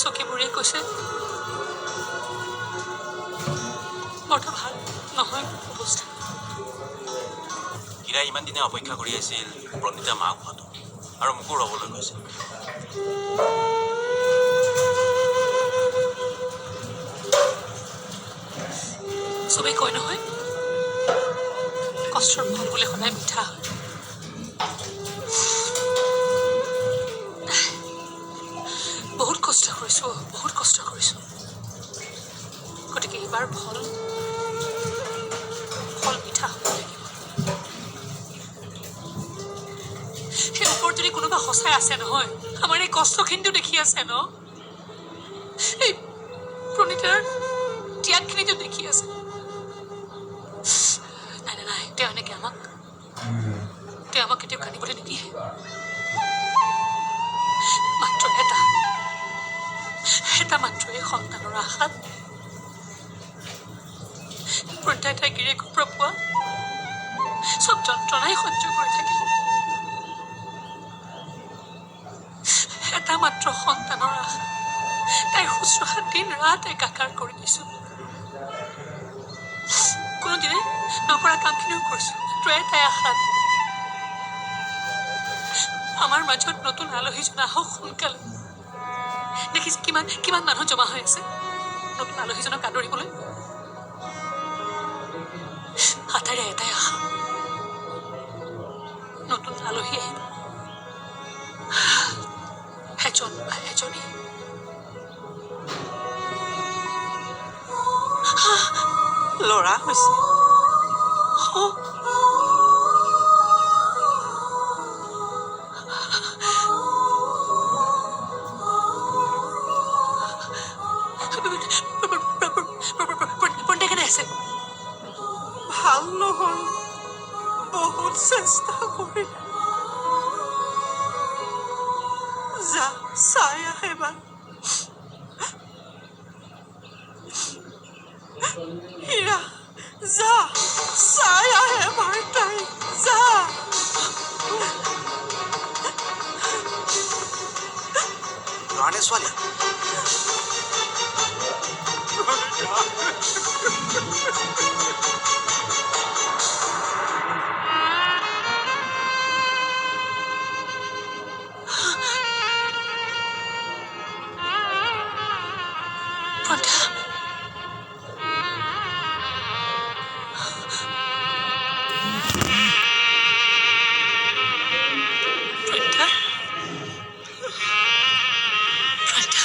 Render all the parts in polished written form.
চকীবোৰে কৈছে বৰটা ভাল নহয় অৱস্থা। হীৰাই ইমান দিনে অপেক্ষা কৰি আছিল প্ৰণীতা মাক হোৱাটো, আৰু মোকো ৰ'বলৈ কৈছে। চবেই কয় নহয়, কষ্টৰ ফল বোলে সদায় মিঠা হয়। বহুত কষ্ট কৰিছোঁ, বহুত কষ্ট কৰিছোঁ, গতিকে এইবাৰ ফল ফল মিঠা হ'ব লাগিব। সেই ওপৰত যদি কোনোবা সঁচাই আছে নহয়, আমাৰ এই কষ্টখিনিতো দেখি আছে ন, এই প্ৰণীতাৰ ত্যাগখিনিতো দেখি আছে। নাই নাই নাই, তেওঁ এনেকৈ আমাক তেওঁ আমাক কেতিয়াও কান্দিবলৈ নিদিয়ে। মাত্ৰ এটা এটা মাত্ৰ এই সন্তানৰ আশাত প্ৰণীতাই তাই গিৰিয়েকৰ পৰা পোৱা চব যন্ত্ৰণাই সহ্য কৰি থাকিল। এটা মাত্ৰ সন্তানৰ আশা তাইৰ শুশ্ৰূষা দিন ৰাত একাকাৰ কৰি দিছো। কোনোদিনে নকৰা কামখিনিও কৰিছো মাত্ৰ এটাই আশাত, আমাৰ মাজত নতুন আলহীজন আহক সোনকালে। দেখিছে কিমান কিমান মানুহ জমা হৈ আছে নতুন আলহীজনক আদৰিবলৈ। আটাইৰে এটাই আশা, নতুন আলহী আহিব, এজন বা এজনী। ল'ৰা হৈছে। প্ৰণীতা কেনে আছে? ভাল নহয়, বহুত চেষ্টা কৰিলে। যা চাই আহ এবাৰ। হীৰা, যা চাই আহ এবাৰ তাইক, যা। ল'ৰা নে ছোৱালী? প্ৰণীতা, প্ৰণীতা, প্ৰণীতা,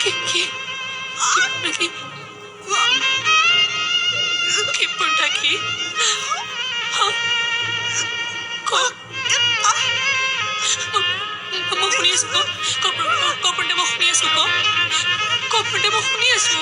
কি কি কি কি কি প্ৰণীতা, কি ক? মই শুনি আছো, ক ক প্ৰণীতা, মই শুনি আছো, ক ক প্ৰণীতা, মই শুনি আছো।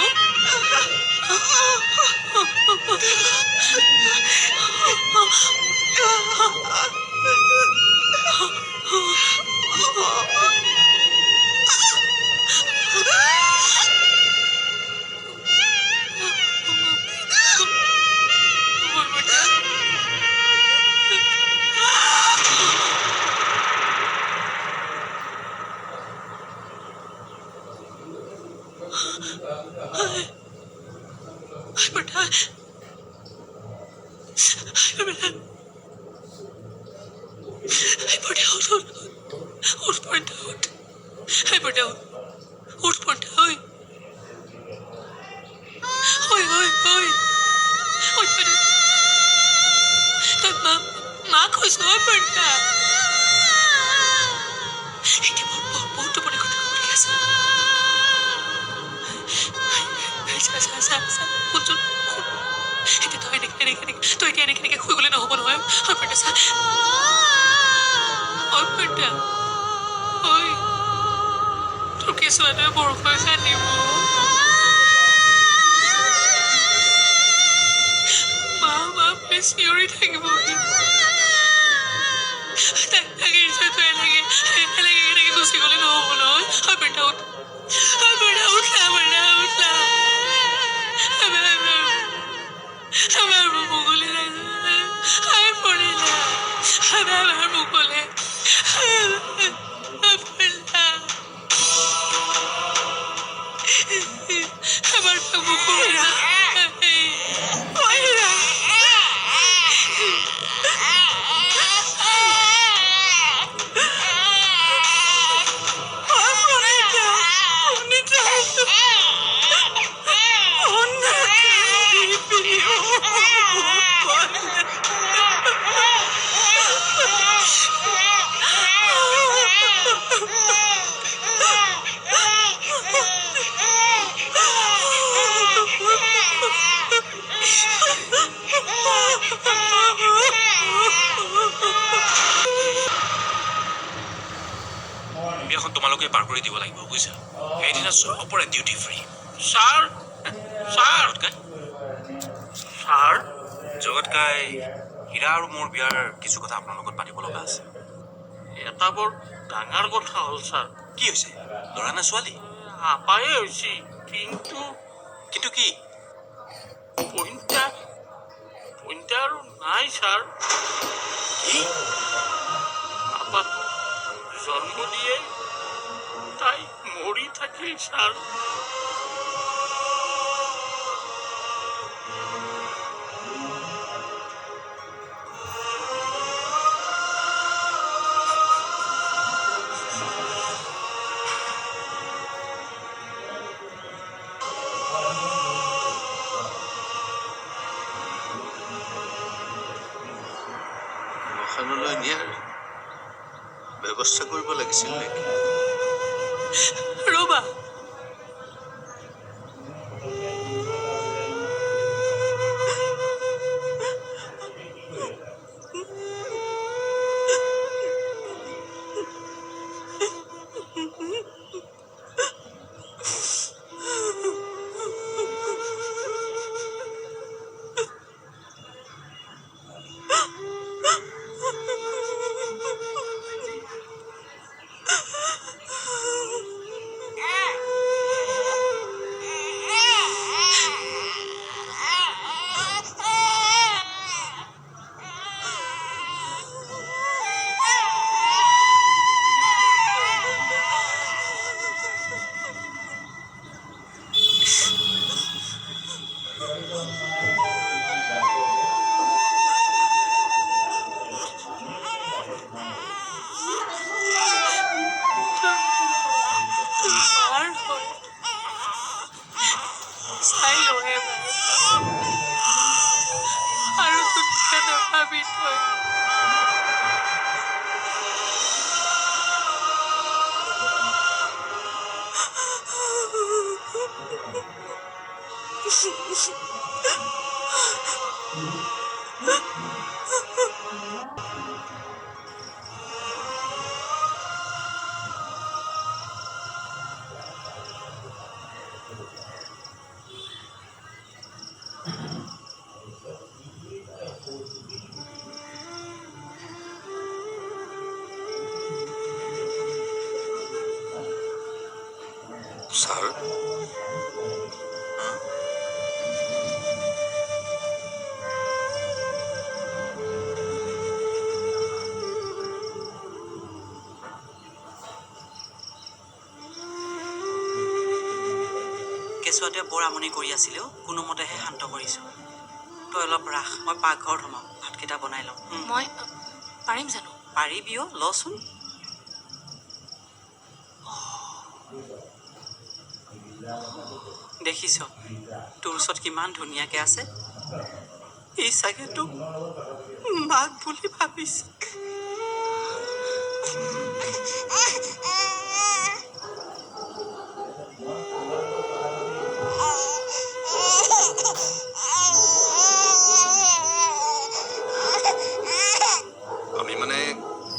প্ৰণীতা, প্ৰণীতা, উঠ উঠ উঠ প্ৰণীতা, উঠ। প্ৰণীতা, উঠ উঠ প্ৰণীতা, ঐ ঐ ঐ ঐ ঐ প্ৰণীতা, তই মা মাক হৈছ। ঐ প্ৰণীতা, এতিয়া বহুত বহুত বহুত টোপনি ক্ষতি কৰি আছে। চা চা চা চা, শুনচোন, শুন, এতিয়া তই এনেকে এনেকে এনেকে তই এতিয়া এনেকে এনেকে শুই গ'লে নহ'ব নহয়। ঐ প্ৰণীতা, চা, ঐ প্ৰণীতা, ঐ, তোৰ কেঁচুৱাটোৱে বৰকৈ কান্দিব। মা মা বুলি চিঞৰি থাকিব। তাক এৰি থৈ তই এনেকে এনেকে এনেকে গুচি গ'লে নহ'ব নহয়। ঐ প্ৰণীতা, উঠ। ঐ প্ৰণীতা, উঠ না, প্ৰণীতা, উঠ না। আমাৰ মুকলি প্ৰণীতা, আমাৰ মুকলি। এবাৰ তাক বুকুৰ ঐ হীৰা। ঐ প্ৰণীতা, প্ৰণীতা, অ নাকান্দিবি অ মোৰ বিয়াখন তোমালোকে পাৰ কৰি দিব লাগিব, বুজিছা? সেইদিনা চবৰে ডিউটি ফ্ৰী। ছাৰ, ছাৰ, জগতকাই, ছাৰ, জগতকাই, হীৰা আৰু মোৰ বিয়াৰ কিছু কথা আপোনাৰ লগত পাতিব লগা আছে। এটা বৰ ডাঙৰ কথা হ'ল ছাৰ। কি হৈছে? ল'ৰা নে ছোৱালী? আপায়ে হৈছে, কিন্তু কিন্তু কি? পইণ্টা পইণ্টা আৰু নাই ছাৰ। কি? আপাক জন্ম দিয়ে তাই মৰি থাকিল ছাৰ। শ্মশানলৈ নিয়াৰ ব্যৱস্থা কৰিব লাগিছিল নেকি? ৰ'বা, তোৰ মাৰ হয়, চাই ল এবাৰ। আৰু দুখীয়া নাপাবি তই। ছাৰ, কেঁচুৱাটোৱে বৰ আমনি কৰি আছিলেও, কোনোমতেহে শান্ত কৰিছোঁ। তই অলপ ৰাখ, মই পাকঘৰত সোমাওঁ, ভাতকেইটা বনাই লওঁ। মই পাৰিম জানো? পাৰিবি অ', লচোন। দেখিছ, তোৰ ওচৰত কিমান ধুনীয়াকে আছে। ই চাগে তোক মাক বুলি ভাবিছে। আমি মানে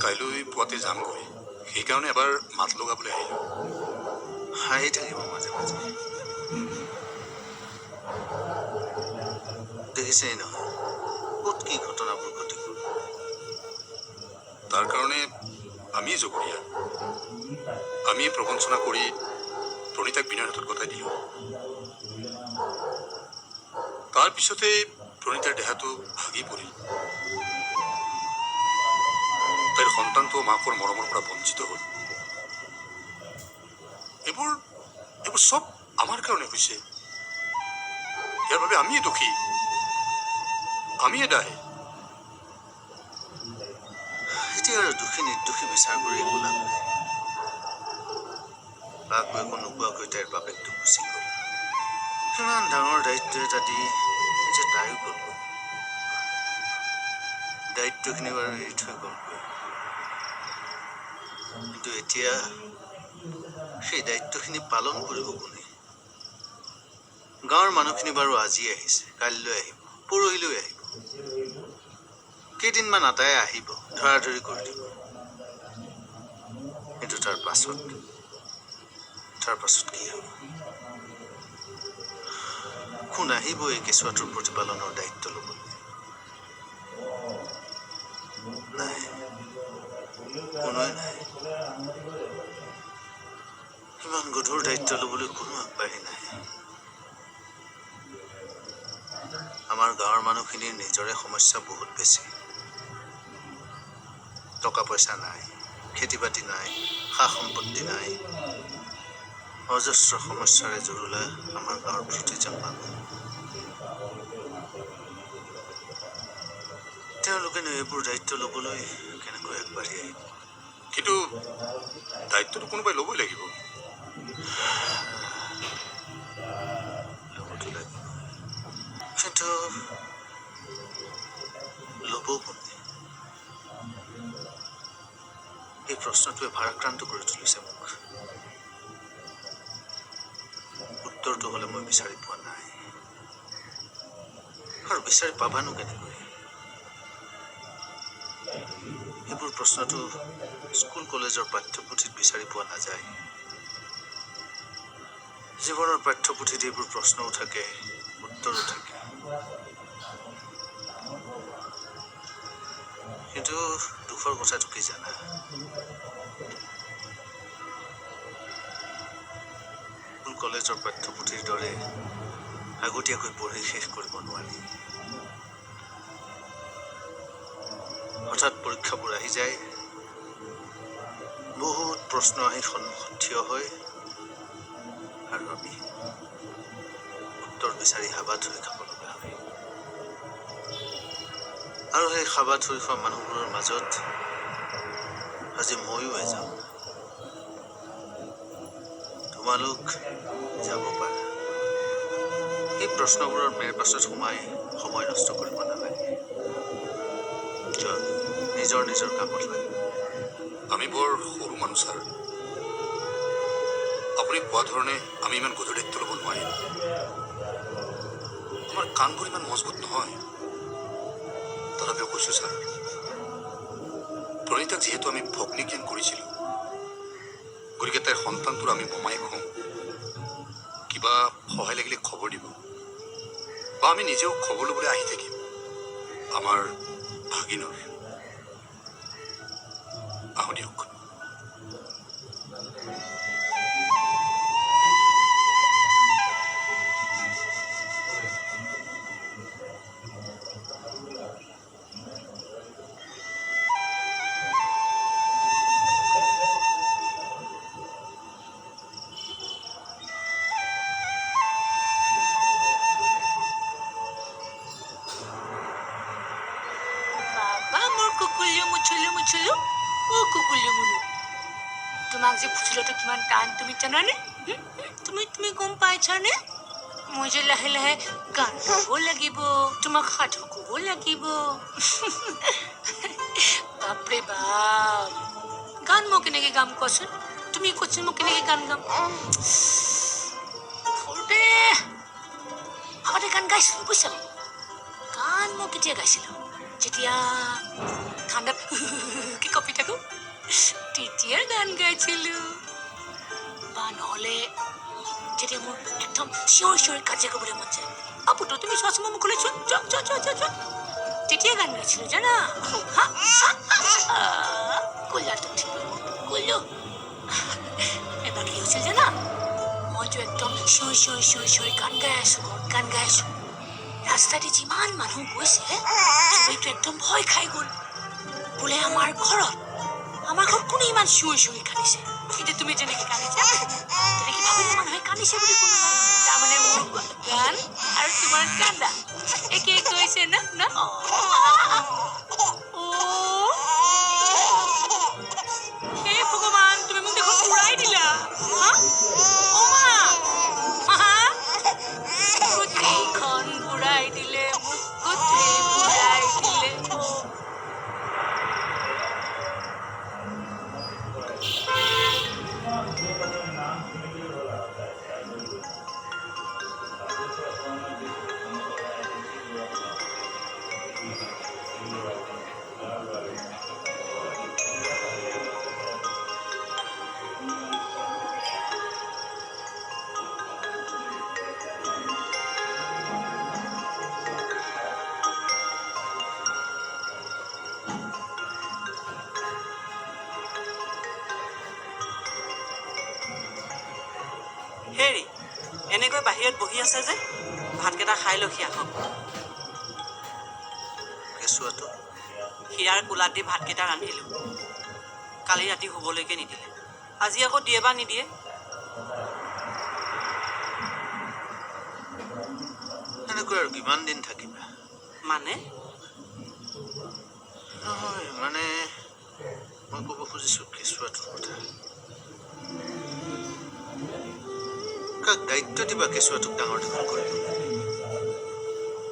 কাইলৈ পুৱাতে যামগৈ, সেইকাৰণে এবাৰ মাত লগাবলৈ আহিলোঁ। হাঁহি থাকিব মাজে মাজে। দেখিছেই নহয় ক'ত কি ঘটনাবোৰ ঘটি গ'ল। তাৰ কাৰণে আমিয়ে জগৰীয়া। আমিয়ে প্ৰবঞ্চনা কৰি প্ৰণীতাক বিনয়ৰ হাতত গতাই দিলোঁ। তাৰপিছতে প্ৰণীতাৰ দেহাটো ভাগি পৰিল। তাইৰ সন্তানটো মাকৰ মৰমৰ পৰা বঞ্চিত হ'ল। এইবোৰ এইবোৰ চব আমাৰ কাৰণে হৈছে। ইয়াৰ বাবে আমিয়ে দোষী, আমিয়ে দায়ী। এতিয়া আৰু দোষী নিৰ্দোষী বিচাৰ কৰি একো লাভ নাই। কাকো একো নোকোৱাকৈ তাইৰ বাপেকটো গুচি গ'ল। ইমান ডাঙৰ দায়িত্ব এটা দি এতিয়া তাইও গ'লগৈ। দায়িত্বখিনি বাৰু এৰি থৈ গ'লগৈ, কিন্তু এতিয়া সেই দায়িত্বখিনি পালন কৰিব কোনে? গাঁৱৰ মানুহখিনি বাৰু আজি আহিছে, কাইলৈ আহিব, পৰহিলৈ আহিব, কেইদিনমান আটাই আহিব, ধৰা ধৰি কৰি দিব। কিন্তু তাৰ পাছত কি হ'ব? কোন আহিব এই কেঁচুৱাটোৰ প্ৰতিপালনৰ দায়িত্ব ল'বলৈ? নাই, কোনোৱে নাই। ইমান গধুৰ দায়িত্ব ল'বলৈ কোনো আগবাঢ়ি নাই। আমাৰ গাঁৱৰ মানুহখিনিৰ নিজৰে সমস্যা বহুত বেছি। টকা পইচা নাই, খেতি বাতি নাই, সা সম্পত্তি নাই, অজস্ৰ সমস্যাৰে জুৰুলা আমাৰ গাঁৱৰ প্ৰতিজন মানুহ। তেওঁলোকেনো এইবোৰ দায়িত্ব ল'বলৈ কেনেকৈ আগবাঢ়ি আহিব? কিন্তু দায়িত্বটো কোনোবাই ল'বই লাগিব। ল'বতো লাগিব, কিন্তু ল'ব কোনে? এই প্ৰশ্নটোৱে ভাৰাক্ৰান্ত কৰি তুলিছে মোক। উত্তৰটো হ'লে মই বিচাৰি পোৱা নাই, আৰু বিচাৰি পাবানো কেনেকৈ? এইবোৰ প্ৰশ্নটো স্কুল কলেজৰ পাঠ্যপুথিত বিচাৰি পোৱা নাযায়। জীৱনৰ পাঠ্যপুথিত এইবোৰ প্ৰশ্নও থাকে, উত্তৰো থাকে। কিন্তু দুখৰ কথাটো কি জানা? স্কুল কলেজৰ পাঠ্যপুথিৰ দৰে আগতীয়াকৈ পঢ়ি শেষ কৰিব নোৱাৰি। হঠাৎ পৰীক্ষাবোৰ আহি যায়, বহুত প্ৰশ্ন আহি সন্মুখত থিয় হয়, আৰু আমি উত্তৰ বিচাৰি হাবাথুৰি খাব লগা হয়। আৰু সেই হাবাথুৰি খোৱা মানুহবোৰৰ মাজত আজি ময়ো এজন। তোমালোক যাব পাৰা, এই প্ৰশ্নবোৰৰ মেৰ পাছত সোমাই সময় নষ্ট কৰিব নালাগে। যোৱা, নিজৰ নিজৰ কামত লাগে। আমি বৰ সৰু মানুহ ছাৰ, আপুনি কোৱা ধৰণে আমি ইমান গধুৰ দায়িত্ব ল'ব নোৱাৰিম। আমাৰ কাণবোৰ ইমান মজবুত নহয়। তথাপিও কৈছোঁ ছাৰ, প্ৰণীতাক যিহেতু আমি ভগ্নী জ্ঞান কৰিছিলোঁ, গতিকে তাইৰ সন্তানটোৰ আমি মমায়েক হওঁ। কিবা সহায় লাগিলে খবৰ দিব, বা আমি নিজেও খবৰ ল'বলৈ আহি থাকিম আমাৰ ভাগিনৰ। আহোঁ দিয়ক। বাবা মোৰ কুকুলিও মুচুলো মুচুলো, অ কুকুলিও মুলু, তোমাক যে ফুচুলাটো কিমান টান তুমি জানানে? তুমি তুমি গম পাইছানে? মই যে লাহে লাহে গান গাব লাগিব, তোমাক সাধু ক'ব লাগিব। বাপৰে বাপ, গান মই কেনেকৈ গাম কোৱাচোন? তুমি কোৱাচোন মই কেনেকৈ গান গাম? সৰুতে আগতে গান গাইছিলোঁ বুজিছা? গান মই কেতিয়া গাইছিলোঁ? যেতিয়া ঠাণ্ডাত কি কঁপি থাকোঁ তেতিয়া গান গাইছিলোঁ, বা নহ'লে যেতিয়া মোৰ একদম চিঞৰি চিঞৰি কাজিয়া কৰিবলৈ মন যায়, আপুতো তুমি চোৱাচোন মোৰ মুখলৈ চোৱা, চোৱা চোৱা চোৱা চোৱা চোৱা, তেতিয়া গান গাইছিলোঁ জানা। কোলাটো ঠিক কুলো। এবাৰ কি হৈছিল জানা? মইতো একদম চিঞৰি চিঞৰি চিঞৰি চিঞৰি গান গাই আছোঁ, ঘৰত গান গাই আছোঁ। ৰাস্তাতে যিমান মানুহ গৈছে চবেইতো একদম ভয় খাই গ'ল, বোলে আমাৰ ঘৰত কোনে ইমান চিঞৰি চিঞৰি কান্দিছে। এতিয়া তুমি যেনেকে কান্দিছা তেনেকে ভাবিলে মানুহে কান্দিছে বুলি কোনোবাই। তাৰমানে মোৰ গান আৰু তোমাৰ কান্দা একে কৈছে না না? অ' হে ভগৱান, তুমি মোক দেখোন পুৰাই দিলা। হা? অ' মা, মা, গোটেইখন পুৰাই দিলে মোক, গোটেই পুৰাই দিলে মোক। হেৰি, এনেকৈ বাহিৰত বহি আছে যে, ভাতকেইটা খাই লহি আহক। কেঁচুৱাটো? হীৰাৰ কোলাত দি ভাতকেইটা ৰান্ধিলোঁ। কালি ৰাতি শুবলৈকে নিদিলে, আজি আকৌ দিয়ে বা নিদিয়ে। এনেকৈ আৰু কিমান দিন থাকিবা? মানে? নহয়, মানে মই ক'ব খুজিছোঁ কেঁচুৱাটোৰ কথা। কাক দায়িত্ব দিবা কেঁচুৱাটোক ডাঙৰ দীঘল কৰিবলৈ?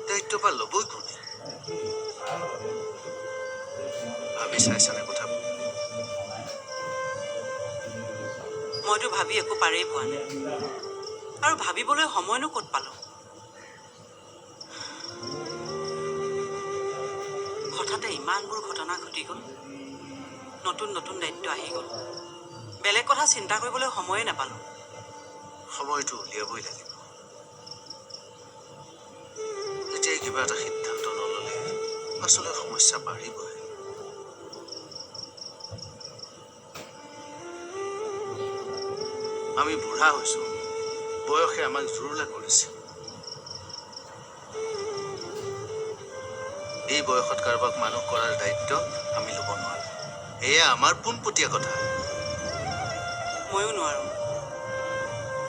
দায়িত্ব বা ল'বই কোনে? ভাবি চাইছানে কথাবোৰ? মইতো ভাবি একো পাৰেই পোৱা নাই, আৰু ভাবিবলৈ সময়নো ক'ত পালোঁ? হঠাতে ইমানবোৰ ঘটনা ঘটি গ'ল, নতুন নতুন দায়িত্ব আহি গ'ল, বেলেগ কথা চিন্তা কৰিবলৈ সময়ে নাপালোঁ। সময়টো উলিয়াবই লাগিব। এতিয়াই কিবা এটা সিদ্ধান্ত নল'লে পাছলৈ সমস্যা বাঢ়িবই। আমি বুঢ়া হৈছো, বয়সে আমাক জুৰুলা কৰিছে। এই বয়সত কাৰোবাক মানুহ কৰাৰ দায়িত্ব আমি ল'ব নোৱাৰো। এয়া আমাৰ পোনপটীয়া কথা। ময়ো নোৱাৰোঁ,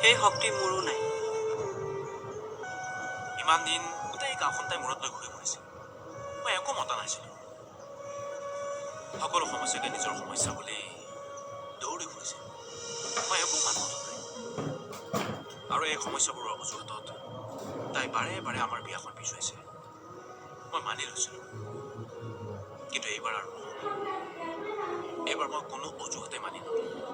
সেই শক্তি মোৰো নাই। ইমান দিন গোটেই গাঁওখন তাই মূৰত লৈ ঘূৰি ফুৰিছে, মই একো মতা নাছিলোঁ। সকলো সমস্যাকে নিজৰ সমস্যা বুলি দৌৰি ফুৰিছে, মই একো মাত মতা নাই। আৰু এই সমস্যাবোৰৰ অজুহাতত তাই বাৰে বাৰে আমাৰ বিয়াখন পিছুৱাইছে। মই মানি লৈছিলোঁ, কিন্তু এইবাৰ আৰু নহ'ব। এইবাৰ মই কোনো অজুহাতে মানি নলওঁ।